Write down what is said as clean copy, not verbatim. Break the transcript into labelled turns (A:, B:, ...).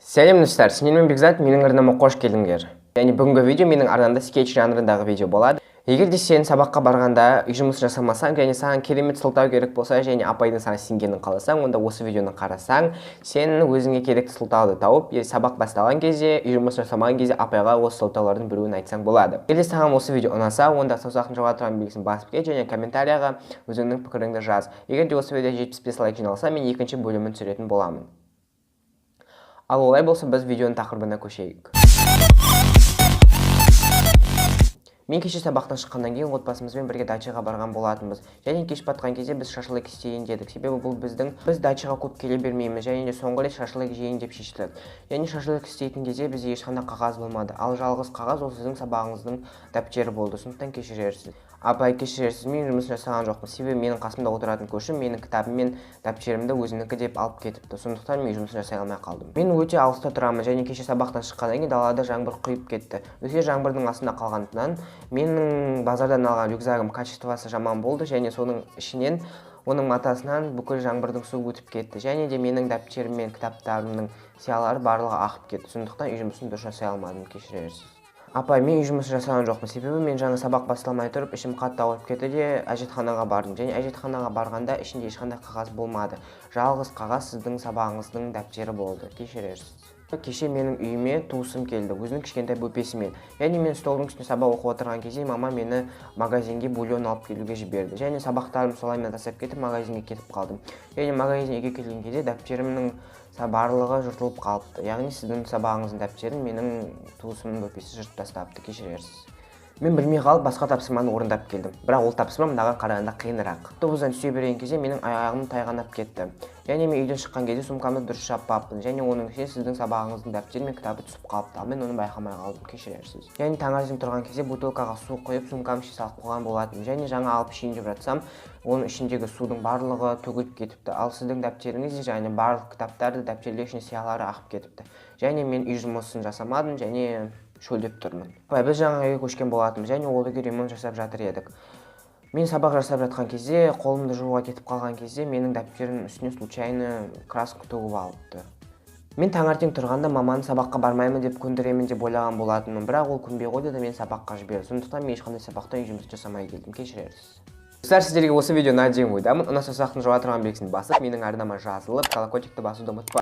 A: Сәлем, достар! Сендермен Бекзат, менің арнама қош келдіңдер. Және бүгінгі видео менің арнамда скетч жанрындағы видео болады. Егер де сен сабаққа барғанда үй жұмысын жасамасаң және саған керемет сылтау керек болса және апайдың саған сенгенін қаласаң, онда осы видеоны қарасаң, сен өзіңе керекті сылтауды тауып, сабақ басталған кезде, үй жұмысын жасамаған кезде апайға осы сылтаулардың біреуін айтсаң болады. Егер де саған осы видео ұнаса, онда саусақтың жоғары тұрған белгісін басып кет және комментарияға өзіңнің пікіріңді жаз. Егер де осы видео 75 лайк жиналса, мен екінші бөлімін түсіретін боламын. Ал олай болса, біз видеоның тақырыбына көшейік. Мен кеше сабақтан шыққаннан кейін отбасымызбен бірге дачаға барған болатынбыз. Және кеш батқан кезде біз шашлык істейін дедік. Себебі бұл біздің біз дачаға көп келе бермейміз және де соңғы рет шашлык жейін деп шештік. Және шашлык істейтін кезде бізде ешқандай қағаз болмады. Ал жалғыз қағаз ол сіздің сабағыңыздың дәптері болды. Сондықтан кешірерсіз. Апай, кешірерсіз, мен жұмыс жасаған жоқпын. Себебі менің қасымда отыратын көршім менің кітабым мен дәптерімді өзінікі деп алып кетіпті. Сондықтан мен жұмыс жасай алмай қалдым. Мен өте алыста тұрамын және кеше сабақтан шыққаннан кейін далада жаңбыр құйып кетті. Өте жаңбырдың астында қалғандықтан менің базардан алған рюкзагым качествосы жаман болды және соның ішінен, оның матасынан бүкіл жаңбырдың суы өтіп кетті. Және де менің дәптерім мен кітаптарымның сиялары барлығы ағып кетті. Сондықтан үй жұмысын дұрыс жасай алмадым, кешірерсіз. Апай, мен үй жұмысын жасаған жоқпын. Себебі мен жаңа сабақ басталмай тұрып ішім қатты ауырып кетті де, әжетханаға бардым. Және әжетханаға барғанда ішінде ешқандай қағаз болмады. Жалғыз қағаз сіздің сабағыңыздың дәптері болды. Кешірерсіз. Кеше менің үйіме туысым келді, өзінің кішкентай бөпесімен. Және мен столдың үстінде сабақ оқып отырған кезде мама мені магазинге бульон алып келуге жіберді. Және сабақтарымды солаймен тастап кетіп, магазинге кетіп қалдым. Және магазин үйге келген кезде дәптерімнің барлығы жыртылып қалыпты. Яғни сіздің сабағыңыздың дәптерін менің туысымның бөпесі жыртып тастапты, кешірерсіз. Мен білмей қалып басқа тапсырманы орындап келдім. Бірақ ол тапсырма мынаған қарағанда қиынырақ. Автобустан түсе берген кезде менің аяғым тайғанап кетті. Және мен үйден шыққан кезде сумкамды дұрыс жаппаппын. Және оның ішіне сіздің сабағыңыздың дәптері мен кітабы түсіп қалыпты. Ал мен оны байқамай қалдым, кешірерсіз. Және таңертең тұрған кезде бутылкаға су құйып, сумкамның ішіне салып қойған болатынмын. Және жаңа алып ішейін деп жатсам, оның ішіндегі судың барлығы төгіліп кетіпті. Ал сіздің дәптеріңіз де және барлық кітаптарды, дәптерлер ішіне сиялары ағып кетіпті. Және мен үй жұмысын жасамадым және шөлдеп тұрмын. Апай, біз жаңа үйге көшкен болатынбыз және ол үйге ремонт жасап жатыр едік. Мен сабақ жасап жатқан кезде, қолымды жууға кетіп қалған кезде менің дәптерімнің үстіне случайно краска төгіп алыпты. Мен таңертең тұрғанда маманы сабаққа бармаймын деп көндіремін деп ойлаған болатынмын, бірақ ол көнбей қойды да, мені сабаққа жіберді. Сондықтан мен ешқандай сабақта үй жұмысын жасамай келдім, кешірерсіз. Достар, сіздерге осы видео ұнады деген ойдамын. Ұнаса, саусақтың жоғары тұрған белгісін басып, менің арнама жазылып, колокольчикті басуды ұмытпа.